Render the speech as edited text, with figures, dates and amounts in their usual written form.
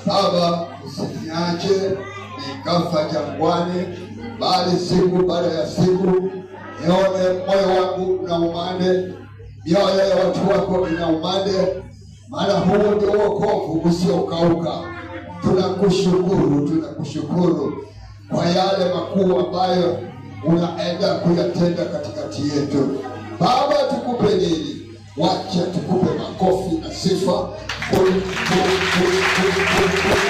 Baba, usiniache nikafa jangwani, bali siku baada ya siku nione moyo wangu una umande, mioyo ya watu wako ina umande, maana huo ndio wokovu usiokauka. Tunakushukuru, tunakushukuru kwa yale makuu ambayo unaenda kuyatenda katikati yetu. Baba, tukupe nini? Wacha tukupe makofi na sifa. Ku, ku, ku, ku, ku, ku.